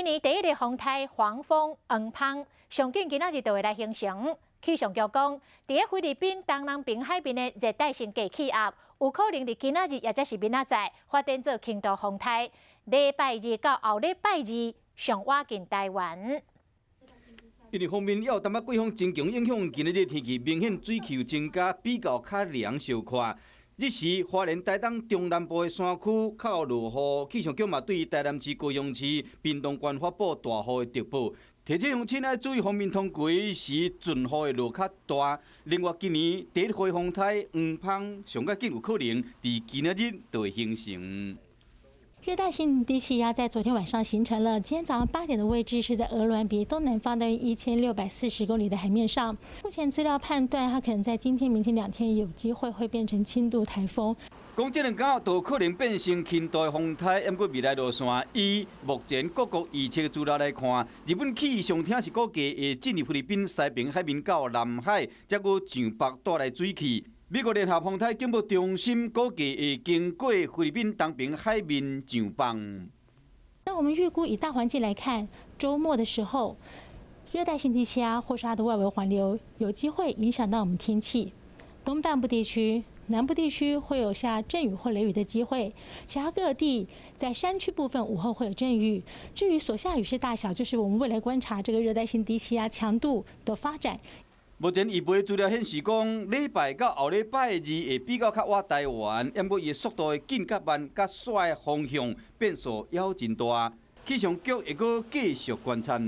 年第一个風颱黃蜂黃蜂，上緊今仔日就會來形成。氣象局講，佇咧菲律賓東南邊海面的熱帶性低氣壓，有可能佇今仔日抑者是明仔載發展做輕度風颱。禮拜二到後禮拜二上倚近台灣。因為鋒面猶有淡薄季風增強影響，今仔日天氣明顯水氣增加，比較較涼小可。這時，花蓮、台東中南部的山區較落雨，氣象局嘛對台南市、高雄市、屏東縣發布大雨的特報。提醒鄉親愛注意鋒面通過時，陣雨會落較大。另外，今年第一回風颱黃蜂上較緊有可能佇今仔日就會形成。熱帶性低氣壓在昨天晚上形成了。今天早上8點的位置是在鵝鑾鼻東南方大約1640公里的海面上。目前資料判斷，它可能在今天、明天2天有機會會變成輕度颱風。講這兩工都可能變成輕度風颱，毋過未來路線以目前各國預測資料來看，日本氣象廳是估計會進入菲律賓西邊海面到南海，才閣上北帶來水汽。美國聯合風颱警報中心估計會經過菲律賓東邊海面上方。那我們預估以大環境來看，週末的時候，熱帶性低氣壓或是它的外圍環流有機會影響到我們天氣。東半部地區、南部地區會有下陣雨或雷雨的機會，其他各地在山區部分午後會有陣雨。至於所下雨勢大小，就是我們未來觀察這個熱帶性低氣壓強度的發展。目前預報資料顯示講，禮拜到後禮拜二會比較較倚台灣，毋過伊的速度會緊較慢，佮煞的方向變數猶真大。氣象局會閣繼續觀察。